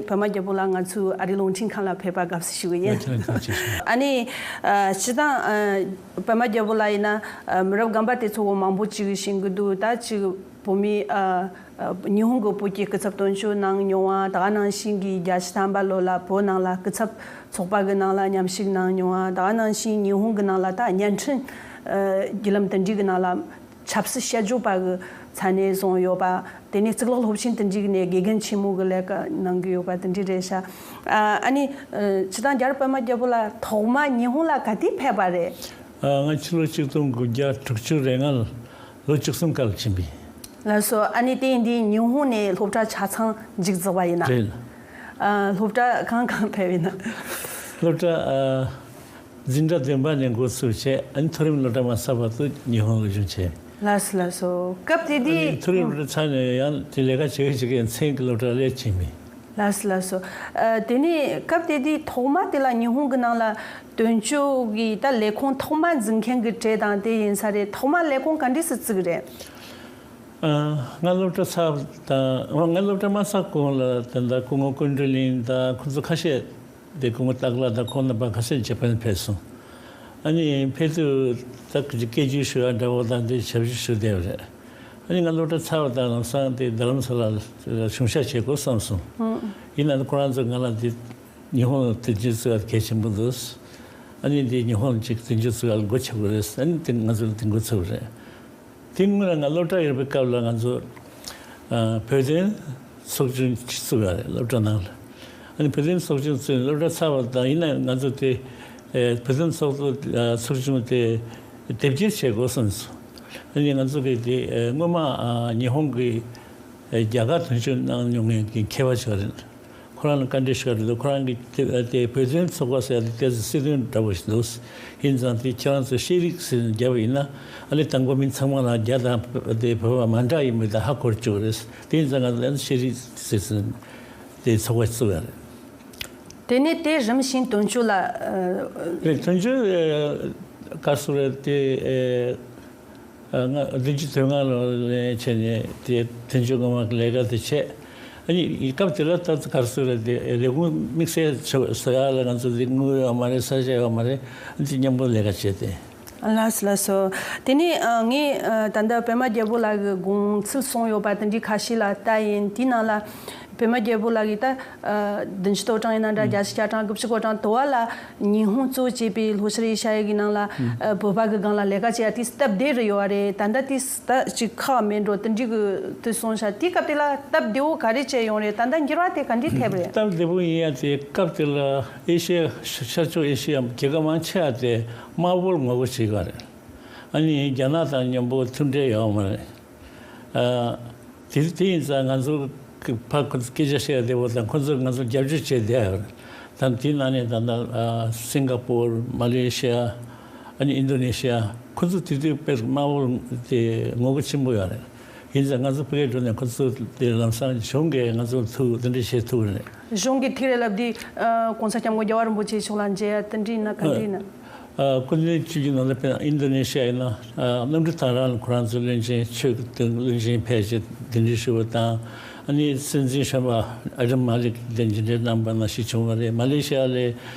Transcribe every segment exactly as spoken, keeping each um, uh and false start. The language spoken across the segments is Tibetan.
པད་མ་རྒྱལ་པོ་ལགས་ང་ཚོའི་ཨ་རིའི་རླུང་འཕྲིན་ཁང་ལ་ཕེབས་པར་དགའ་བསུ་ཞུ་གི་ཡིན། ང་ཁྱེད་རང་ཐུགས་རྗེ་ཆེ་ཞུ། ཨ་ནི་ཨ་སྤྱིར་བཏང་ཨ་པད་མ་རྒྱལ་པོ་ལགས་ཡིན་ན་ཨ་མི་རབས་རྒན་པ་དེ་ཚོ་མང་པོ་ཅིག་ཤེས་ཀྱི་འདུག་ད་ཅིག་བོད་མི་ཨ་ཨ་ཉི་ཧོང་གི་བོད་ཀྱི་སྐུ་ཚབ་དོན་གཅོད་གནང་མྱོང་བ། ད་ག་ནང་བཞིན་གྱི་བརྒྱད་ཅུ་ཐམ་པ་ལོ་ལ་བོད་ནང་ལ་སྐུ་ཚབ་ཚོགས་པ་གི་ནང་ལ་མཉམ་ཞུགས་གནང་མྱོང་བ། ད་ག་ནང་བཞིན་ཉི་ཧོང་གི་ནང་ལ་ད་བརྙན་འཕྲིན་ཨ་བརྒྱུད་ལམ་དེ་འདྲའི་གི་ནང་ལ་ཆབ་སྲིད་དཔྱད་བརྗོད་པ་གི་ས་གནས་བཟུང་ཡོད་པ། དེ་ནས་གཙུག་ལག་སློབ་ཆེན་དེ་འདྲའི་གི་ནས་དགེ་རྒན་ཆེན་མོ་གི་ལས་ཀ་གནང་གི་ཡོད་པ་དེ་འདྲའི་རེད་ཤག་ཨ་ཨ་ནི་ཨ་སྤྱིར་བཏང་རྒྱལ་བ་པད་མ་རྒྱལ་པོ་ལགས་ཐོག་མ་ཉི་ཧོང་ལ་ག་དུས་ཕེབས་པ་རེད། ཨ། ང་ཕྱི་ལོ་ཆིག་སྟོང་དགུ་བརྒྱ་དྲུག་ཅུ་རེ་ལྔ་ལོ་བཅུ་གསུམ་སྐབས་ལ་ཕྱིན་པ་ཡིན། ལགས་སོ། ཨ་ནི་དེ་ཡིན་དུས་ཉི་ཧོང་ནས་སློབ་གྲྭ་ཆ་ཚང་མཇུག་རྫོགས་པ་ཡིན་ན། རེད། ཨ་སློབ་གྲྭ་གང་གང་ཕེབས་ཡིན་ན། སློབ་གྲྭ་ཨ་འཛིན་གྲྭ་བདུན་པ་ནས་འགོ་ཚུགས་བྱས། ཨ་ནི་མཐོ་རིམ་སློབ་གྲྭ་མ་ཚར་བར་དུ་ཉི་ཧོང་ལ་བཞུགས་བྱས། ལགས་སོ་ལགས་སོ། སྐབས་དེ་ཨ་ནི་དུས། མཐོ་རིམ་སློབ་གྲྭ་ཚར་ནས་ཡང་དེ་ལས་ཀ་བྱེད་ཀྱི་བྱེད་ཀྱི་མཚན་གྱི་སློབ་གྲྭ་ལ་ཕྱིན་པ་ཡིན། ལགས་སོ་ལགས་སོ། ཨ་དེ་ནས་སྐབས་དེ་དུས་ཐོག་མ་དེ་ལ་ཉི་ཧོང་གི་ནང་ལ་དོན་གཅོད་ཀྱི་ད་ལས་ཁུངས་ཐོག་མ་འཛུགས་མཁན་གྱི་གྲས་དང་དེ་ཡིན་ས་རེད། ཐོག་མ་ལས་ཁུངས་ག་འདྲས་སེ་བཙུགས་རེད། ཨ་ང་སློབ་གྲྭ་ཚར་དང་། ང་སློབ་གྲྭ་མ་ཚར་གོང་ལ་ད་ལྟ་སྐུ་ངོ་ཀུན་གྲོལ་གླིང་དང་ཁོང་ཚོ་ཁ་ཤས་དེ། སྐུ་ངོ་སྟག་ལྷ་དང་ཁོང་རྣམ་པ་ཁ་ཤས་ཇེ་པན་ཕེབས་སོང་། ཨ་ནི་ཕེབས་དུས་ད་སྐད་ཆ་ཞུ་ཡ་འདྲ་བོ་དང་དེ་ཞབས་ཞུ་ཞུ་བསྡད་པ་རེད། ཨ་ནི་ང་སློབ་གྲྭ་ཚར་བ་དང་ལམ་སང་དེ་རྡ་རམ་ས་ལ་གཞུང་ཞབས་བྱེད་དགོས་བསམ་སོང་། ཡིན་ན་ཁོ་རང་ཚོ་ང་ལ་དེ་ཉི་ཧོང་དོན་གཅོད་བཙུགས་ཡ་གལ་ཆེན་པོ་འདུག་ཨ་ནི་དེ་ཉི་ཧོང་ཅིག་དོན་གཅོད་བཙུགས་ཡ་ལ་སྒོ་ཕྱེ་དགོས་རེད། ཨ་ནི་དེ་ང་ཚོ་ལ་དེ་འགོ་ཚུགས་པ་རེད། དེ་སྔོན་ལ་ང་སློབ་གྲྭ་ཡོད་པའི་སྐབས་ལ་ང་ཚོ་ཨ་བོད་དོན་ཚོགས་ཆུང་ཅིག་བཙུགས་ཡོད་རེད། སློབ་གྲྭ་ནང་ལ། ཨ་ནི་བོད་དོན་ཚོགས་ཆུང་བཙུགས་ནས་སློབ་གྲྭ་ཚར་བ་དང་། ཡིན་ན་ང་ཚོ་དེ་ཨེ་བོད་དོན་ཚོགས་གཙོ་ཨ་ཚོགས་ཆུང་དེ་དེབ་སྐྱེལ་བྱེད་དགོས་བསམ་སོང་། ཨ་ནི་ང་ཚོ་གི་དེ་ཨེ་སྔོན་མ་ཨ་ཉི་ཧོང་གི་ཨེ་རྒྱ་གར་དོན་གཅོད་གནང་མྱོང་མཁན་གྱི་མཁས་པ་ཞིག་རེད། ཁོ་རང་ལ་བཀའ་འདྲི་ཞུ་བ་རེད་འདུག་ཁོ་རང་གིས་དེ་དེ་བོད་དོན་ཚོགས་པ་ཟེར་ཡ་དེ་ཏོག་ཙམ་སྲིད་དོན་འདྲ་བོ་ཞིག་འདུག་ཡིན་ཙང་དེ་ཁྱེད་རང་ཚོས་ཤེས་རིག་ཟེར་ནས་བརྒྱབ་པ་ཡིན་ན། ཨ་ནི་དང་པོ་མི་ཚང་མ་ལ་རྒྱ་དང་དེ་བོད་པ་མ་འདྲ་ཡིན་མིན་དེ་ཧ་གོ་བཅུག་རེད། དེ་ཡིན་ཙང་ང་ཚོ་ཤེས་རིག་ཟེར་ནས་དེ་ཚོགས་པ་བཙུགས་ཡ་རེད། དེ་ནས་དེ་རིམ་བཞིན་དོན་གཅོད་ལ། ཨ། རེད། དོན་གཅོད་ཨ་ག་རེ་ཟེར་རེད་དེ། ཨེ། ང་བདུན་ཅུ་དོན་ལྔ་ལོ་ནས་བྱས་ནས་དེ་དོན་གཅོད་སྔོན་མ་གི་ལས་ཀ་དེ་བྱས། ཨ་ནི་སྐབས་དེ་ལ་ད་ག་རེ་ཟེར་རེད་དེ། ལས་ཁུངས་དམིགས་བསལ་བཟོ་ཡ་ལ་ང་ཚོ་དེ་དངུལ་ཡོད་མ་རེད། ས་ཆ་ཡོད་མ་རེད། ཨ་ནི་དེ་མཉམ་པོ་ལས་ཀ་བྱས་ཏེ། ལགས་སོ་ལགས་སོ། དེ་ནས་ཨ་ངས་ཨ་ད་ལྟ་པད་མ་རྒྱལ་པོ་ལགས་ཀྱི་དགོངས་ཚུལ་གསུངས་ཡོད་པ་དེ་འདྲའི་ཁ་ཤས་ལ་ལྟ་ཡིན། དེའི་ནང་ལ་པད་མ་རྒྱལ་པོ་ལགས་ཀྱིས་ད་ཨ་བདུན་ཅུ་དོན་གྲངས་ཡིན་ན་འདྲ། ཨུ། བརྒྱད་ཅུ་གྱ་གྲངས། དགུ་བཅུ་གོ་གྲངས་དུ་བ་ལ་ཉི་ཧོང་གཙོ་བྱས་པའི་ལྷོ་ཤར་ཨེ་ཤ་ཡ་གི་ནང་ལ། ཨུ། ཨ་བོད་པ་གི་སྒང་ལ་ལས་ཀ་བྱེད་ཡ་དེ་སྟབས་བདེ་རུ་ཡོད་པ་རེད། ད་ལྟ་དེ་ད་ཅིག་ཁག་མེད་འགྲོ་དེ་འདྲའི་གི་དེ་གསུངས་ཤག་དེའི་སྐབས་དེ་ལ་སྟབས་བདེ་བོ་ག་རེ་བྱས་ཡོང་རེད། ད་ལྟ་འགྱུར་བ་དེ་ག་འདྲས་ཐེབས་རེད། སྟབས་བདེ་བོ་ཡིན་ཡ་དེ་སྐབས་དེ་ལ་ཨེ་ཤ་ཡ་ཤར་ཕྱོགས་ཨེ་ཤ་ཡ་རྒྱལ་ཁབ་མང་ཆེ་བ་དེ་དམར་པོར་ངོ་རྒོལ་བྱེད་ཀྱི་ཡོད་རེད། ཨ་ནི་རྒྱ་ནག་དང་མཉམ་པོ་མཐུན་འབྲེལ་ཡོད་མ་རེད། ཨ་དེ་དེ་ཡིན་ཙང་ང་ཚོ་གི་ཕར་ཁོ་ཚོ་སྐད་ཆ་བཤད་བདེ་བོ་དང་། ཁོ་ཚོས་ང་ཚོ་རྒྱབ་སྐྱོར་བྱེད་བསྡད་ཡོད་རེད། ད་དེའི་ནང་ནས་ད་ལྟ་ཨ་སིང་ག་པོར། མ་ལེ་ཤི་ཡ། ཨ་ནི་ཨིན་དོ་ནེ་ཤི་ཡ། ཁོ་ཚོ་དེ་དུས་དཔེ་དམར་པོ་དེ་ངོ་རྒོལ་ཆེན་པོ་ཡོད་རེད། ཡིན་ཙང་ང་ཚོ་ཕ་གིར་འགྲོ་ནས་ཁོ་ཚོ་དེ་ལམ་སང་གཞུང་གིས་ང་ཚོ་ཐུག་དེ་འདྲ་བྱེད་ཐུབ་རེད། གཞུང་གིས་ཐུག་རེད་ལབ་དུས་ཨ་གོང་ས་སྐྱབས་མགོན་རྒྱལ་བ་རིན་པོ་ཆེ་མཆོག་ལ་མཇལ་ཡ་དེ་འདྲ་ཡིན་ན་ག་འདྲ་ཡིན་ན། ཨ། སྐུ་མདུན་བཅུ་བཞི་ནང་ལ་དཔེར་ན་ཨིན་དོ་ནེ་ཤི་ཡ་ཡིན་ན། ཨ། གནམ་གྲུ་ཐང་རང་ལ་ཁོ་རང་ཚོའི་བློན་ཆེན་ཆོས་ཀྱི་བློན་ཆེན་ཕེབས་བྱས་གདན་འདྲེན་ཞུས་པ་དང་། ཨ་ནི་སྲིད་འཛིན་གཞོན་པ་ཨ་ཏི་མ་ལིག་དེ་མཇལ་འཕྲད་གནང་པ་ནང་བཞིན་བྱུང་བ་རེད། མ་ལེ་ཤི་ཡ་ལ།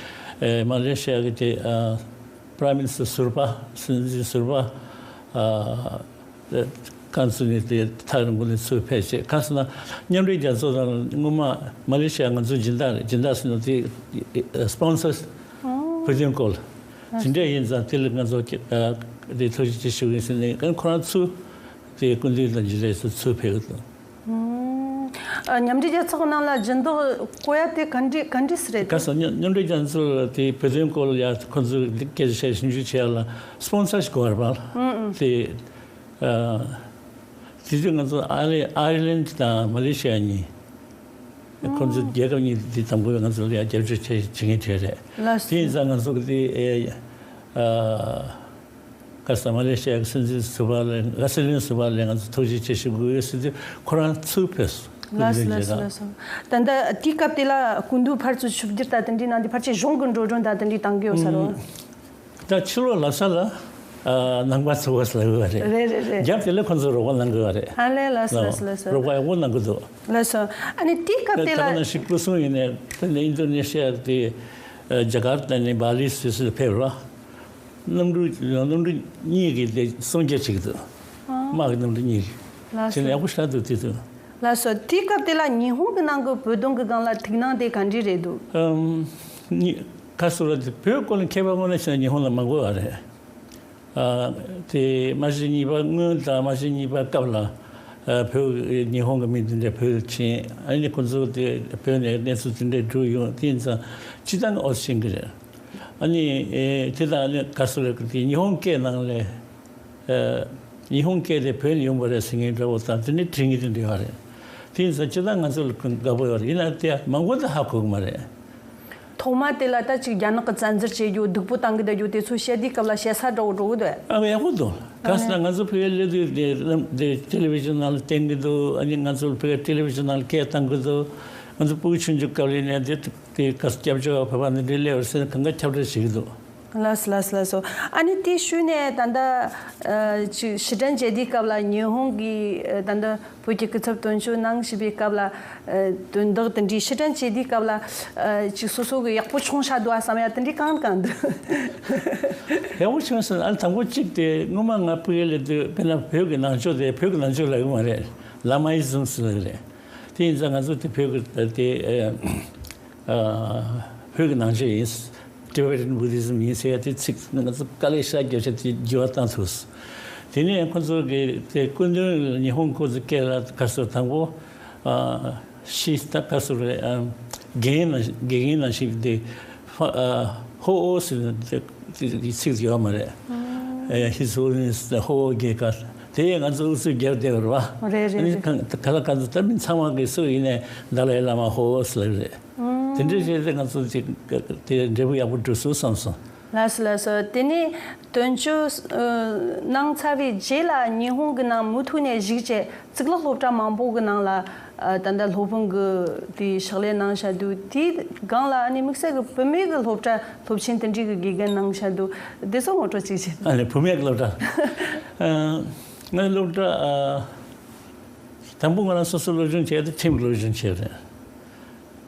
ཨེ། མ་ལེ་ཤི་ཡ་གི་དེ། ཨ། Prime Minister ཟུར་པ། སྲིད་འཛིན་ཟུར་པ། ཨ། ཁོང་ཚོ་ནས་དེ་ཐག་རིང་པོ་ནས་ཚུར་ཕེབས་བྱས། གང་ཟེར་ན་མཉམ་འབྲེལ་རྒྱལ་ཚོགས་ནང་སྔོན་མ་མ་ལེ་ཤི་ཡ་ང་ཚོའི་སྦྱིན་བདག་རེད། སྦྱིན་བདག་ཟེར་ན་དེ་སི་པོན་སར། བོད་དོན་སྐོར་ལ་དེ་འདྲ་ཡིན་ཙང་། དེ་ལ་ང་ཚོ་དེ་ཐུགས་རྗེ་ཆེ་ཞུ་གི་ཡིན་ཟེར་ནས། ཁོ་རང་ཚུར་དེ་སྐུ་མདུན་དང་མཇལ་འཕྲད་ཚུར་ཚུར་ཕེབས་གི་འདུག་ཨ། མཉམ་འབྲེལ་རྒྱལ་ཚོགས་ནང་ལ་སྦྱིན་བདག་བསྐོ་ཡ་དེ་ག་འདྲ་ག་འདྲ་ཟེར་རེད། ག་ཟེར་མཉམ་མཉམ་འབྲེལ་རྒྱལ་ཚོགས་ལ་དེ་བོད་དོན་སྐོར་ལ་ཡ་ཁོ་ཚོས་སྐད་ཆ་བཤད་ཞིབ་འཇུག་བྱེད་ཡ་ལ་སི་པོན་སར་ཞིག་དགོས་པ་རེད་པ། ཨུ། དེ། ཨ། དེ་དུས་ང་ཚོ་ཨའི་ཨའི་ལན་དང་མ་ལེ་ཤི་ཡ་གཉིས། ཁོ་ཚོ་རྒྱལ་ཁབ་གཉིས་དེ་དང་པོ་ང་ཚོ་ལ་ཡ་རྒྱབ་སྐྱོར་བྱེད་བྱེད་མཁན་གྲས་རེད། ལགས་སོ། དེ་ཡིན་ཙང་ང་ཚོ་གི་དེ། ཨེ། ཨ། ག་ཟེར། མ་ལེ་ཤི་ཡ་གི་སྲིད་འཛིན་ཟུར་པ་ལ། ང་སྲིད་བློན་ཟུར་པ་ལ་ང་ཚོ་ཐུགས་རྗེ་ཆེ་ཞུ་དགོས་ཡོད་ཟེར་དུས་ཁོ་རང་ཚུར་ཕེབས་སོང་། ལགས་སོ། ལགས་སོ། ལགས་སོ། ད་ལྟ་དེའི་སྐབས་དེ་ལ་སྐུ་མདུན་ཕར་ཚུར་ཆིབས་བསྒྱུར་དང་དེ་འདྲའི་གནང་དུས་ཕལ་ཆེར་གཞུང་གི་འགྲོ་གྲོན་དང་དེ་འདྲའི་བཏང་གི་ཡོད་ས་རེད། ད་ཕྱི་ལོགས་ལབ་ས་ལ། ཨ། ནང་པ་ཚོ་བ་ཟེར་ལབ་ཡོད་རེད། རེད་རེད་རེད། རྒྱབ་དེ་ལ་ཁོང་ཚོ་རོགས་པ་གནང་དགོས་པ་རེད། ཨ་ལས། ལགས་སོ། ལགས་སོ། ལགས་སོ། རོགས་པ་ཡག་པོ་གནང་གི་འདུག། ལགས་སོ། ཨ་ནི་དེའི་སྐབས་དེ་ད་ལ། ད་ནང་བཞིན་སྐུ་སྲུང་ཡིན་ནའི་དེ་ནས་ཨིན་དོ་ནེ་ཤི་ཡ་དེ། ཨ། ཇ་ཀར་ཏ་ནས་བྷ་ལི་སུད་སི་ལ་ཕེབས་རོགས། གནམ་གྲུ། གནམ་གྲུ་གཉིས་ཀྱིས་དེ་སྲུང་སྐྱོབ་བྱེད་ཀྱི་འདུག། ཨ། དམག་གི་གནམ་གྲུ་གཉིས་ཀྱིས། ལགས་སོ། བྱས་ནས་ཡག་པོ་ཞེ་དྲག་འདུག་དེ་དུས། ལགས་སོ། དེའི་སྐབས་དེ་ལ་ཉི་ཧོང་གི་ནང་གི་བོད་དོན་གྱི་སྒང་ལ་ཐུགས་སྣང་དེ་ག་འདྲས་རེད་འདུག། ཨམ། ནི། ག་ཟེར་ར། དེ་བོད་སྐོར་ལ་མཁས་པ་དངོས་གནས་བྱས་ན་ཉི་ཧོང་ལ་མང་པོ་ཡོད་རེད། ཨ། དེ་མ་གཞི་གཉིས་པ་སྔོན་དང་མ་གཞི་གཉིས་པ་སྐབས་ལ། ཨ། བོད། ཉི་ཧོང་གི་མི་དེ་འདྲ་བོད་ཕྱིན། ཨ་ནི་ཁོ་ཚོ་དེ་བོད་ནས་གནས་ཚུལ་དེ་འདྲ་བསྒྲུབས་ཡོང་། དེ་ཡིན་ཙང་སྤྱིར་བཏང་གི་ཨོ་ཤེས་ཀྱི་རེད། ཨ་ནི། ཨེ། དེ་དང་ཨ་ནི་ག་ཟེར་ར། དེ་ཉི་ཧོང་སྐད་ནང་ལས། ཨ། ཉི་ཧོང་སྐད་དེ་བོད་ནས་ཡོང་བ་རེད་ཟེར་མཁན་འདྲ་བོ་དང་དེ་འདྲ་བྲིས་མཁན་དེ་འདྲ་ཡོད་རེད། དེ་ཡིན་ཙང་སྤྱིར་བཏང་ང་ཚོ་ལ་དགའ་པོ་ཡོད་རེད། ཡིན་ན་དེ་མང་པོ་དེ་ཧ་གོ་གི་མ་རེད། ཐོག་མ་དེ་ལ་ད་ཅིག་རྒྱ་ནག་གི་བཙན་འཛུལ་བྱེད་རྒྱུ། སྡུག་པོ་བཏང་གི་བསྡད་རྒྱུ་དེ་ཚོ་བཤད་དུས་སྐབས་ལ་བཤད་ས་འདྲ་བོ་འགྲོ་གི་འདུག། ཨ། ཡག་པོ་འདུག། ག་ཟེར་ན་ང་ཚོ་ཕ་གིར་སླེབས་དུས་དེ་དེ་ཊེ་ལེ་བི་ཤན་ནང་ལ་བསྟན་གི་འདུག། ཨ་ནི་ང་ཚོ་ཕ་གིར་ཊེ་ལེ་བི་ཤན་ནང་ལ་སྐད་བཏང་གི་འདུག། ང་ཚོ་ཕྲུ་གུ་ཆུང་ཆུང་སྐབས་ལ་ནས་དེ་དེ་ག་ཟེར། སྐྱབས་བཅོལ་བ་བོད་པ་འདི་འདྲ་སླེབས་པ་རེད་ཟེར་ནས་གང་ག་ཁྱབ་བསྒྲགས་བྱེད་ཀྱི་འདུག། ལགས་སོ། ལགས་སོ། ལགས་སོ། ཨ་ནི་དེའི་ཤུལ་ནས་ད་ལྟ། ཨ། ཅིག་ཕྱིར་དྲན་བྱེད་དུས་སྐབས་ལ་ཉི་ཧོང་གི། ཨ། ད་ལྟ་བོད་ཀྱི་སྐུ་ཚབ་དོན་གཅོད་གནང་བཞིན་པའི་སྐབས་ལ། ཨ། དོན་དག་དེ་འདྲའི་ཕྱིར་དྲན་བྱེད་དུས་སྐབས་ལ། ཨ། ཅིག་སོ་སོ་གི་ཡག་པོ་བྱུང་ཤག་འདུག་ཨ་བསམ་ཡ་དེ་འདྲའི་གང་གང་འདུག། ཡག་པོ་བྱུང་ཟེར་ན། ཨ་ནི་དང་པོ་གཅིག་དེ་སྔོན་མ་ང་ཕ་གིར་སླེབས་དུས་དཔེར་ན་བོད་ཀྱི་ནང་ཆོས་དེ་བོད་ཀྱི་ནང་ཆོས་ལབ་ཀྱི་མ་རེད། ལ་མ་ཨི་ཛམ་ཟེར་ལབ་ཀྱི་རེད། དེ་ཡིན་ཙང་ང་ཚོ་དེ་བོད་ཀྱི་དེ། ཨ། ཨ། བོད་ཀྱི་ནང་ཆོས་ཡིན། Tibetan Buddhism ཡིན་ཟེར་ཡ་དེ་ཚིག་ང་ཚོ་དཀའ་ལས་ཞེ་དྲག་བརྒྱབ་བྱས་དེ་འགྱུར་བ་བཏང་ཐུབ། དེ་ནས་ཁོ་ཚོ་གི་དེ་སྐུ་མདུན་ཉི་ཧོང་ཁོ་ཚོ་སྐད་ལ་ག་ཟེར། དང་པོ། ཨ། ཤི་ད་ག་ཟེར་རེད། ཨ། དགེ་རྒན་ནང་དགེ་རྒན་ནང་བཞིན་དེ། ཧོ། ཨ། ཧོ་ཨོ་ཟེར་ནས་དེ་དེ་ཚིག་ཡོད་མ་རེད། ཨ། His Holiness ཧོ་ཨོ་དགེ་ག། དེ་ཡང་ང་ཚོ་ཨུ་ཚུགས་རྒྱབ་བསྡད་པ་རེད་བ། རེད་རེད། ཨ་ནི་རེད། གང་ག་ལ་གང་ཚོ་ད་མི་ཚང་མ་གི་སུ་ཡིན་ནའི་ཏཱ་ལའི་བླ་མ་ཧོ་ཨོ་ཟེར་ལབ་རེད། དེ་འདྲ་བྱས་ཏེ་ང་ཚོ་ཅིག་དེ་འབྲས་བུ་ཡག་པོ་འགྲོ་སོང་བསམ་སོང་། ལགས་སོ། ལགས་སོ། དེ་ནས་དོན་གཅོད་གནང་ཚར་བའི་རྗེས་ལ་ཉི་ཧོང་གི་ནང་མུ་མཐུད་ནས་བཞུགས་བྱས་གཙུག་ལག་སློབ་གྲྭ་མང་པོ་གི་ནང་ལ། ཨ། ད་ལྟ་སློབ་དཔོན་གྱི་དེའི་ཕྱག་ལས་གནང་བཞག་འདུག། དེའི་སྒང་ལ་ཨ་ནི་དམིགས་བསལ་གྱི་བུད་མེད་ཀྱི་སློབ་གྲྭ་སློབ་ཆེན་དེ་འདྲའི་གི་དགེ་རྒན་གནང་བཞག་འདུག། དེ་ཚོ་ངོ་སྤྲོད་ཅིག་བྱེད། ཨ་ནི་བུད་མེད་ཀྱི་སློབ་གྲྭ། ཨ། ངའི་སློབ་གྲྭ། ཨ། དང་པོ་ང་རང་སོ་སོ་སློབ་སྦྱོང་བྱས་ཏེ་ཁྲིམས་ཀྱི་སློབ་སྦྱོང་བྱས་རེད།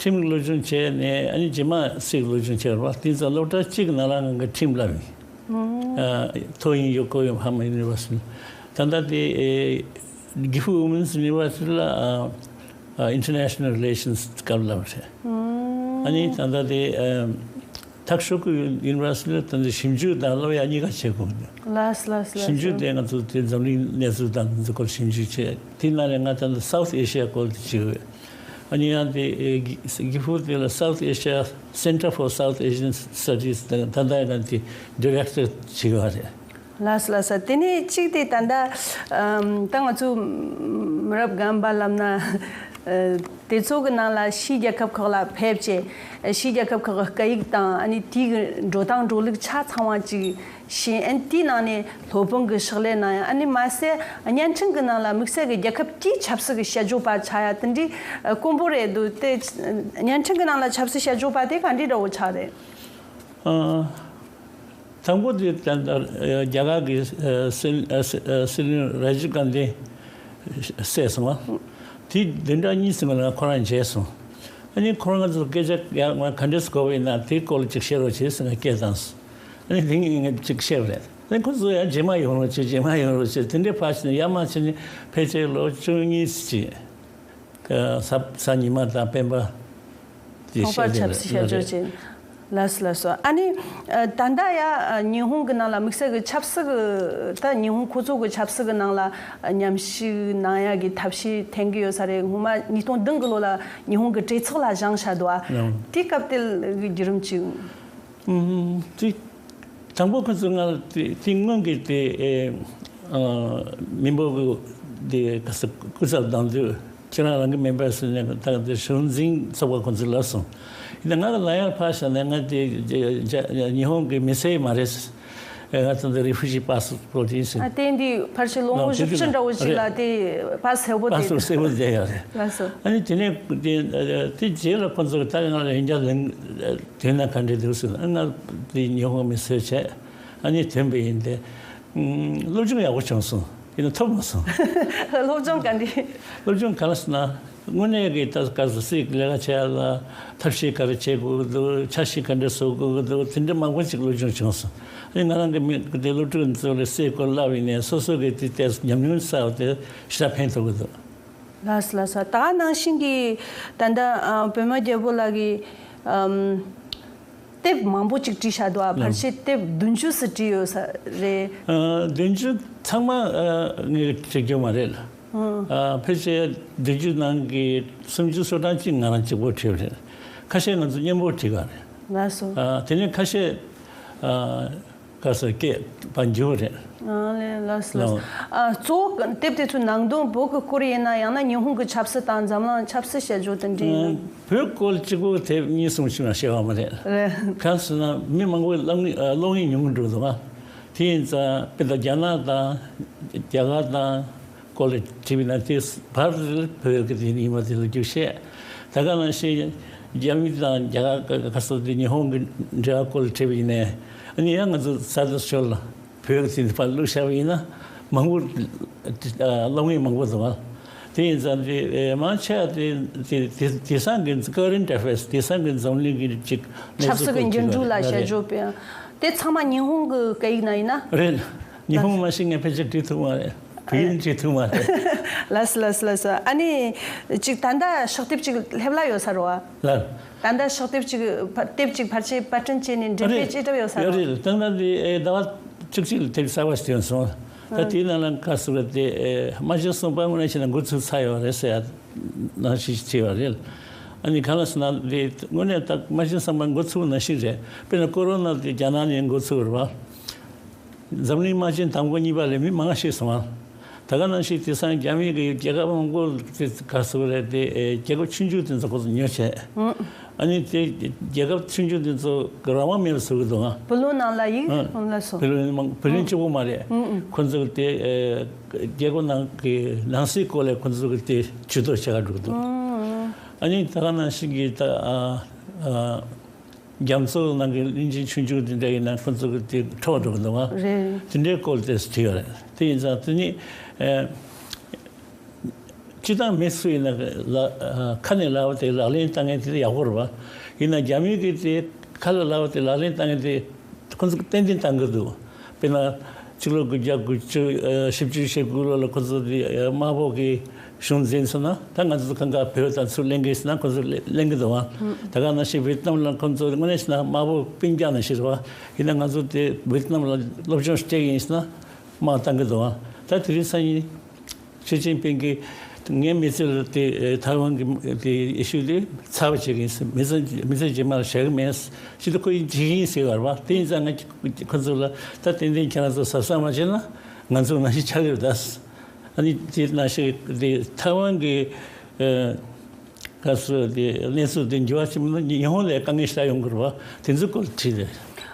ཁྲིམས་ཀྱི་སློབ་སྦྱོང་བྱས་ནས་ཨ་ནི་རྗེས་མ་སྲིད་ཀྱི་སློབ་སྦྱོང་བྱས་རེད་བ། དེ་ཚོ་སློབ་གྲྭ་གཅིག་གི་ནང་ལ་ང་གི་ཁྲིམས་བསླབས་ཡིན། ཨ། ཐོ་ཡིན་ཡོ་ཀོ་ཡོ་ཧ་མ་ཡུ་ནི་ཝར་སི་ཊི། ད་ལྟ་དེ། ཨེ། Gifu Women's University ལ། ཨ། ཨ། International Relations སྐབས་བསླབས་རེད། ཨ་ནི་ད་ལྟ་དེ། ཨ། ཐག་ཤོག་གི་ཡུ་ནི་ཝར་སི་ཊི་ལ་ད་ལྟ་ཞིབ་འཇུག་དང་སློབ་ཡ་གཉིས་ཀ་བྱེད་དགོས་འདུག། ལགས་སོ། ལགས་སོ། ཞིབ་འཇུག་དེ་ང་ཚོ་དེ་འཛམ་གླིང་གནས་ཚུལ་དང་འདི་སྐོར་ཞིབ་འཇུག་བྱས། དེ་ནང་ནས་ང་ད་ལྟ་South Asia སྐོར་དེ་བྱེད་འོས། ཨ་ནི་ཡང་དེ། ཨེ། གི་ཧྥུ་དེ་ལ་South Asia Center for South Asian Studies དང་ད་ལྟ་ཡང་དེ་ཌི་རེག་ཊར་བྱེད་ཀྱི་ཡོད་རེད། ལགས་སོ། ལགས་སོ། དེ་ནས་གཅིག་དེ་ད་ལྟ། ཨམ། ད་ང་ཚོ་མི་རབས་རྒན་པ་ལབ་ན། ཨ། དེ་ཚོ་གི་ནང་ལ་ཕྱིའི་རྒྱལ་ཁབ་ཁག་ལ་ཕེབས་བྱས་ཕྱིའི་རྒྱལ་ཁབ་ཁག་གི་སྐད་ཡིག་དང་ཨ་ནི་དེའི་གི་འགྲོ་སྟངས་འགྲོ་ལུགས་ཆ་ཚང་བ་ཅིག་ཤེས། ཨ་ནི་དེའི་ནང་ནས་སློབ་དཔོན་གྱི་ཕྱག་ལས་གནང་ཡ། ཨ་ནི་མ་ཟད་བརྙན་འཕྲིན་གྱི་ནང་ལ་དམིགས་བསལ་གྱི་རྒྱལ་ཁབ་དེའི་ཆབ་སྲིད་ཀྱི་དཔྱད་བརྗོད་པ་ཆགས་ཡ་དེ་འདྲའི་དཀོན་པོ་རེད་འདུག། དེ་བརྙན་འཕྲིན་གྱི་ནང་ལ་ཆབ་སྲིད་དཔྱད་བརྗོད་པ་དེ་ག་འདྲའི་འདྲ་བོ་ཆགས་རེད། ཨ། དང་པོ་དེ་ད་ལྟ་རྒྱ་གར་གྱི་སྲིད་སྲིད་བློན་ར་ཇིབ་གྷན་དྷི་བསད་སོང་བ། དེ་བདུན་ཕྲག་གཉིས་ཙམ་ལ་ཁོ་རང་མཇལ་སོང་། ཨ་ནི་ཁོ་རང་ཚོ་སྐད་ཆ་ཡང་ང་ག་འདྲས་དགོས་པ་ཡིན་ན་དེའི་སྐོར་ལ་ཅིག་བཤད་རོགས་བྱེད་ཟེར་ང་སྐད་བཏང་སོང་། ཨ་ནི་དེ་ངས་ཅིག་བཤད་པ་རེད། ཨ་ནི་ཁོ་ཚོ་ཡང་རྗེས་མ་ཡོང་རོགས་བྱེད། རྗེས་མ་ཡོང་རོགས་བྱེད། དེ་འདྲའི་ཕར་ཕྱིན་ཡར་མར་ཕྱིན་ནས་ཕལ་ཆེར་ལོ་བཅུ་གཉིས་ཅིག། གཟའ་གཟའ་ཉི་མ་དང་སྤེན་པ་དེ་ལྷག་པར་ཆབ་སྲིད་དཔྱད་བརྗོད་བྱེད། ལགས་སོ། ལགས་སོ། ཨ་ནི་ད་ལྟ་ཡ་ཉི་ཧོང་གི་ནང་ལ་དམིགས་བསལ་གྱི་ཆབ་སྲིད་ཀྱི། ད་ཉི་ཧོང་ཁོ་ཚོ་གི་ཆབ་སྲིད་ཀྱི་ནང་ལ་མཉམ་ཞུགས་གནང་ཡ་གི་ཐབས་ཤེས་འཐེན་གྱི་ཡོད་ས་རེད། སྔོན་མ་ཉིས་སྟོང་བདུན་གི་ལོ་ལ་ཉི་ཧོང་གི་གྲོས་ཚོགས་ལ་བཞེངས་བཞག་འདུག་ཨ། དེའི་སྐབས་དེ་གི་བརྒྱུད་རིམ་ཅིག། ཨུམ། དེ་དང་པོ་ཁོ་ཚོས་ང་ལ་དེ་དེ་སྔོན་གྱི་དེ། ཨེ། ཨ། མི་འབོར་གྱི་དེ་ག་ས་སྐུ་ཚབ་དང་དུ་ཁྱེད་རང་རང་གི་མེམ་བར་ཟེར་ནས་ད་དེ་གཞུང་འཛིན་ཚོགས་པ་ཁོ་ཚོས་ལབ་སོང་། ཡིན་ན་ང་ལ་ཡང་ཕར་བཞག་ནས་ང་དེ་ཉི་ཧོང་གི་མི་སེར་མ་རེད། ཨེ། ང་ད་ལྟ་རི་ཕུ་ཇི་པ་སི་པོར་ཊི་ཡིན་ཟེར། ཨ། དེ་འདི་ཕལ་ཆེར་ལོ་ངོ་བཞི་བཅུ་འདྲ་བོ་ཞིག་ལ་དེ་པ་སི་སེར་པོ་དེ། པ་སི་པོར་སེར་པོ་དེ་ཡོད་རེད། ལགས་སོ། ཨ་ནི་དེ་ནས་དེ་དེ་རྗེས་ལ་ཁོ་ཚོ་གི་ད་ང་ལ་ཡིན་ཀྱང་ལན་དེ་ན་ག་འདྲས་འདུག་ཟེར། ཨ། ང་དེ་ཉི་ཧོང་མི་སེར་བྱས། ཨ་ནི་ཐོན་པ་ཡིན་ཏེ། ཨུམ། སློབ་སྦྱོང་ཡག་པོ་བྱུང་སོང་། ཡིན་ན་ཐོབ་མ་སོང་། སློབ་སྦྱོང་ག་འདྲ། སློབ་སྦྱོང་ག་རེ་ཟེར་ན། དངོས་གནས་ཀྱི་ད་ག་ཟེར། སྲིད་ཀྱི་ལས་ཀ་བྱེད་ཡ་ལ་ཐབས་ཤེས་ག་རེ་བྱེད་དགོས་ཀྱི་འདུག་འཆར་གཞི་ག་འདྲ་བཟོ་དགོས་ཀྱི་འདུག་དེ་འདྲ་མང་པོ་ཅིག་སློབ་སྦྱོང་བྱུང་སོང་། ཨ་ནི་ང་རང་གི་མི་དེ་སློབ་ཕྲུག་ཚོ་ལ་སྲིད་སྐོར་བསླབས་ཡིན་ནའི་སོ་སོ་གི་དེ་ལྟས་ཉམས་མྱོང་བསགས་པ་དེ་ཞེ་དྲག་ཕན་ཐོགས་ཀྱི་འདུག་ལགས་སོ། ལགས་སོ། ད་ག་ནང་བཞིན་གྱི་ད་ལྟ་ཨ་པད་མ་རྒྱལ་པོ་ལགས་ཀྱིས་ཨམ། དེབ་མང་པོ་ཅིག་བྲིས་བཞག་འདུག་ཨ། ཕལ་ཆེར་དེབ་བདུན་ཅུ་ཙམ་བྲིས་ཡོད་ས་རེད། ཨ། བདུན་ཅུ་ཚང་མ་ཨ་ངས་བྲིས་རྒྱུ་མ་རེད། ཨ། ཕལ་ཆེར་བདུན་ཅུ་ནང་གི་སུམ་ཅུ་སོ་གྲངས་ཅིག་ང་རང་གཅིག་པོ་བྲིས་པ་རེད། ཁ་ཤས་ང་ཚོ་མཉམ་པོ་བྲིས་པ་རེད། ལགས་སོ། ཨ། དེ་ནས་ཁ་ཤས་ཨ། ག་ཟེར། སྐད་པ་འགྱུར་བ་རེད། ཨ་ལས། ལགས་སོ། ལགས་སོ། ལགས། ཨ། གཙོ་བོ་དེབ་དེ་ཚོའི་ནང་དོན་བོད་ཀྱི་སྐོར་ཡིན་ན་ཡང་ན་ཉི་ཧོང་གི་ཆབ་སྲིད་དང་འཛམ་གླིང་ཆབ་སྲིད་དཔྱད་བརྗོད་དེ་འདྲའི། ཨ། བོད་སྐོར་གཅིག་པོ་དེབ་གཉིས་གསུམ་ཞིག་མ་བཤད་པ་མ་རེད། རེད། གང་ཟེར་ན་མི་མང་པོས་གློག་བརྙན་ཨ་གློག་བརྙན་ཉུང་ངུ་འགྲོ་འདུག་ཨ། དེ་ཡིན་ཙང་དཔེར་ན་རྒྱ་ནག་དང་རྒྱ་གར་དང་སྐོར་ལ་བྲིས་པ་ཡིན་ན་དེ་བར་དེ་བོད་ཀྱི་དེ་ཡིན་པ་དེ་ལ་རྒྱུགས་བཤད། ད་ག་ནང་བཞིན་རྒྱ་མི་དང་རྒྱ་གར་ག་ས་དེ་ཉི་ཧོང་གི་འབྲེལ་བ་སྐོར་ལ་བྲིས་པ་ཡིན་ནའི། ཨ་ནི་ཡང་ང་ཚོ་ས་དེ་ཕྱོགས་ལ་བོད་ཀྱི་དེ་ཕར་བླུགས་བཞག་པ་ཡིན་ན་མང་པོ་ཨ་གློག་བརྙན་མང་པོ་འདུག་ཨ། དེ་ཡིན་ཙང་དེ་ཨེ་མང་ཆེ་བ་དེ་དེ་དེ་དེང་སང་གི་current affairs། དེང་སང་གི་འཛམ་གླིང་གི་ཅིག་གནས་ཆབ་སྲིད་ཚུལ་ཀྱི་འགྱུར་འགྲོས་ལ་དཔྱད་བརྗོད་པའི་དེ་ཚང་མ་ཉི་ཧོང་གི་སྐད་ཡིག་ནང་ཡིན་ན། རེད། ཉི་ཧོང་མ་ཤེས་ངས་ཕལ་ཆེར་བྲིས་ཐུབ་མ་རེད། བོད་ཡིག་བྲིས་ཐུབ་མ་རེད། ལགས་སོ། ལགས་སོ། ལགས་སོ། ཨ་ནི་ཅིག་ད་ལྟ་ཕྱག་དེབ་ཅིག་སླེབས་ལ་ཡོད་ས་རེད་བ། ལགས། ད་ལྟ་ཕྱག་དེབ་ཅིག་ཕ་དེབ་ཅིག་ཕལ་ཆེར་པར་སྐྲུན་བྱས་ནས་འགྲེམས་སྤེལ་རེད། ཅིག་བཏང་ཡོད་ས་ཡོད་རེད། རེད། ད་ལྟ་འདི་ཨེ་ཟླ་བ་བཅུ་གཅིག་ལ་དེབ་གསར་པ་ཞིག་ཐོན་སོང་། ད་དེའི་ནང་ལ་ག་ཟེར་བ་དེ་ཨེ་རྨ་ཆེན་གསུམ་པ་དངོས་གནས་བྱས་ན་འགོ་ཚུགས་ཚར་ཡོད་རེད་ཟེར་ཡ་ནང་བཞིན་ཞིག་བྲིས་པ་རེད། ཨ་ནི་གང་ལ་ཟེར་ན་དེ་དངོས་གནས་ད་རྨ་ཆེན་གསུམ་པ་འགོ་ཚུགས་ནང་བཞིན་རེད། དཔེར་ན་ཀོ་རོ་ན་དེ་རྒྱ་ནག་ནས་འགོ་ཚུགས་པ་རེད་བ། འཛམ་གླིང་དམག་ཆེན་དང་པོ་གཉིས་པ་ལས་མི་མང་ཤེས་སོང་ང་། ད་ག་ནང་བཞིན་དེང་སང་རྒྱ་མི་གི་རྒྱལ་ཁབ་མང་པོ་དེ་ག་ཟེར་བ་རེད་དེ་ཨེ་རྒྱལ་ཁབ་ཆུང་ཆུང་དེ་ཚོ་ཁོ་ཚོ་ཉོ་བྱས། ཨ་ནི་དེ་རྒྱལ་ཁབ་ཆུང་ཆུང་དེ་ཚོ་གི་རང་དབང་མེད་པ་བཟོ་གི་འདུག་ཨ། བུ་ལོན་ནང་ལ་ཡིག་ཨ་ལ་སོ། བུ་ལོན་མང་བུ་ལོན་གཅིག་པོ་མ་རེད། ཁོ་ཚོ་གི་དེ་ཨེ་རྒྱལ་ཁབ་ནང་གི་ནང་སྲིད་སྐོར་ལ་ཁོ་ཚོ་གི་དེ་ཇུས་གཏོགས་བྱེད་ག་འགྲོ་གི་འདུག་ཨ་ནི་ད་ག་ནང་བཞིན་གི་ད་ཨ་ཨ། རྒྱ་མཚོ་ནང་གི་གླིང་ཆེན་ཆུང་ཆུང་དེ་འདྲ་ཡིན་ན་ཁོ་ཚོ་གི་དེ་འཕྲོག་འགྲོ་གི་འདུག་ཨ། རེད། དེ་འདྲའི་སྐོར་དེ་བྲིས་ཡོད་རེད། དེ་ཡིན་ཙང་དེ་ནི་ཨེ་སྤྱི་བཏང་མི་སུ་ཡིན་ན་ལ་ཁ་ནས་ལབ་པ་དེ་ལག་ལེན་བསྟར་མཁན་དེ་ཡག་པོ་རེད་བ། ཡིན་ན་རྒྱ་མི་གི་དེ་ཁ་ལ་ལབ་པ་དེ་ལག་ལེན་བསྟར་མཁན་དེ་ཁོ་ཚོ་གི་ཏན་ཏན་བཏང་གི་འདུག་དཔེར་ན་ཕྱི་ལོ་དགུ་བརྒྱ་དགུ་བཅུ་ཨ་བཞི་བཅུ་ཞེ་དགུ་ལོ་ལ་ཁོ་ཚོ་དེ་ཨ་དམར་པོ་གི་གཞུང་འཛིན་སོང་ན་ད་ང་ཚོ་གང་ག་བོད་དང་ཚུར་ལེན་གི་ཟེར་ན་ཁོ་ཚོ་ལེན་གི་འདུག་བ། ད་ག་ནང་བཞིན་ཝེ་ཏི་ནམ་ལ་ཁོ་ཚོ་དངོས་གནས་ཟེར་ན་དམར་པོ་སྤུན་ཀྱག་ནང་བཞིན་རེད་བ། ཡིན་ན་ང་ཚོ་དེ་ཝེ་ཏི་ནམ་ལ་སློབ་སྦྱོང་སྤྲད་ཡིན་ཟེར་ན་དམག་བཏང་གི་འདུག་བ། ད་དེ་རིང་སང་ཉིན་ཞི་ཅིན་ཕིང་གིས་ངའི་མི་ཚེ་ལ་དེ་ཐའེ་ཝན་གྱི་དེ་ཨེ་ཤུ་དེ་ཚར་བ་བྱེད་ཀྱི་ཡིན་ཟེར། མི་ཚེ་མི་ཚེ་རྗེས་མ་ལ་བཞག་གི་མེད་ཟེར། ཁོ་ཡིས་བྱེད་ཀྱི་ཡིན་ཟེར་བ་རེད་བ། དེ་ཡིན་ཙང་ང་ཁོ་ཚོ་ལ་ད་ཏན་ཏན་ཁྱེད་རང་ཚོ་གཟབ་གཟབ་མ་བྱས་ན་ང་ཚོ་ནང་བཞིན་ཆགས་ཀྱི་རེད་ད། ཨ་ནི་དེ་ནང་བཞིན་དེ་ཐའེ་ཝན་གྱི་ཨ་ག་ཟེར་དེ་གནས་ཚུལ་དེ་འགྱུར་བ་ཕྱིན་ན་ཉི་ཧོང་ལ་དཀའ་ངལ་ཞེ་དྲག་ཡོང་གི་རེད་བ། དེ་ཚོའི་སྐོར་བྲིས་རེད།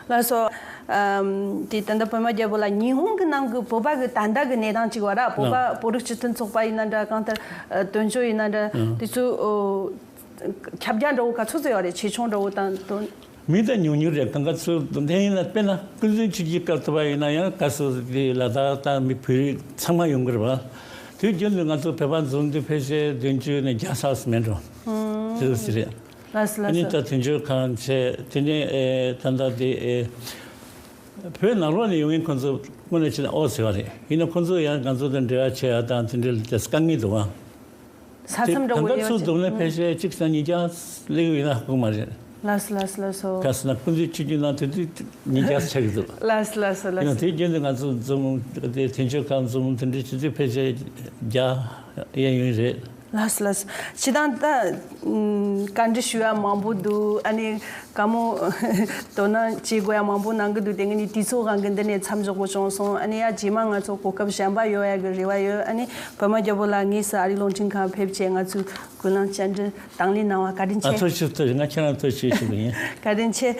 ལགས་སོ། ཨམ་དེ་ད་ལྟ་པད་མ་རྒྱལ་པོ་ལགས་ཉི་ཧོང་གི་ནང་གི་བོད་པ་གི་ད་ལྟ་གི་གནས་སྟངས་གཅིག་བ་ར། བོད་པ་ལགས། བོད་རིགས་སྤྱི་མཐུན་ཚོགས་པ་ཡིན་ན་འདྲ། གང་ལྟར་ཨ་དོན་གཅོད་ཡིན་ན་འདྲ། ཨ། དེ་ཚོ་ཨོ་ཁྱབ་རྒྱ་འདྲ་བོ་ག་ཚོད་ཚོད་ཡོད་རེད། ཆེ་ཆུང་འདྲ་བོ་དང་དོན། མི་ད་ཉུང་ཉུང་རེད། གང་ག་ཚོད་དེ་ཡིན་ན་དཔེར་ན་ཀུན་གཟིགས་ཆོས་རྒྱལ་སྐབས་དུ་བ་ཡིན་ན་ཡང་ག་ཚོད་དེ་ལ་དྭགས་དང་མི་བོད་རིགས་ཚང་མ་ཡོང་གི་རེད་བ། དུས་རྒྱུན་དུ་ང་ཚོ་བོད་པ་འཛོམས་དུས་ཕལ་ཆེར་བདུན་ཅུ་ནས་བརྒྱ་ཚར་མེད་འགྲོ། དེ་ཚོ་ཞིག་རེད། ལགས་སོ། ཨ་ནི་ལགས་སོ། ད་དོན་གཅོད་ཁང་བྱས། དེ་ནས་ཨེ་ད་ལྟ་དེ་ཨེ་བོད་ནང་ལོགས་ནས་ཡོང་མཁན་ཁོ་ཚོ་དངོས་གནས་བྱས་ན་ཨོ་ཟེར་བ་རེད། ཡིན་ན་ཁོ་ཚོ་ཡང་ང་ཚོ་དང་འབྲེལ་བ་བྱེད་ཡ་དང་དེ་འདྲའི་དཀའ་ངལ་འདུག་ཨང་། ས་མཚམས་འདྲ་བོ་ཡོད་ཅིག་ཚུར་བསྡོམས་ན་ཕལ་ཆེར་གཅིག་དང་གཉིས་ཀྱང་སླེབས་ཡོད་ན་ཧ་གོ་མ་རེད། ལགས་སོ་ལགས་སོ་ལགས་སོ། ག་ཟེར་ན་ཀུན་གཟིགས་ཆོས་རྒྱལ་ནང་དེ་དུས་ཉིས་བརྒྱ་ཆགས་ཀྱི་འདུག་ལགས་སོ་ལགས་སོ་ལགས་སོ། ཡིན་ན་དེ་རྒྱུན་དུ་ང་ཚོ་འཛོམས་དེ་དོན་གཅོད་ཁང་འཛོམས་དེ་འདྲའི་ཆུ་ཚོད་ཕལ་ཆེར་བརྒྱ་གཡས་གཡོན་རེད། ལགས་སོ་ལགས་སོ། སྤྱིར་བཏང་ད་ཨམ་བཀའ་འདྲི་ཞུ་ཡ་མང་པོ་འདུག་ཨ་ནི་བཀའ་མོལ་དོ་སྣང་བྱེད་དགོས་ཡ་མང་པོ་གནང་གི་འདུག་དེ་ངས་ནི་དུས་ཚོད་དབང་གིས་འདི་ནས་མཚམས་འཇོག་དགོས་བྱུང་སོང་། ཨ་ནི་ཡ་རྗེས་མ་ང་ཚོ་གོ་སྐབས་གཞན་པ་ཡོད་ཡ་གི་རེ་བ་ཡོད། ཨ་ནི་པད་མ་རྒྱལ་པོ་ལགས་དངོས་སུ་ཨ་རིའི་རླུང་འཕྲིན་ཁང་ཕེབས་བྱས་ང་ཚོའི་གུ་ལང་བཅར་འདྲི་དང་ལེན་གནང་བ་བཀའ་དྲིན་ཨ་ཆེ། ཐུགས་རྗེ་ཆེ། ང་ཁྱེད་རང་ཐུགས་རྗེ་ཆེ་ཞུ་གི་ཡིན། བཀའ་དྲིན་ཆེ།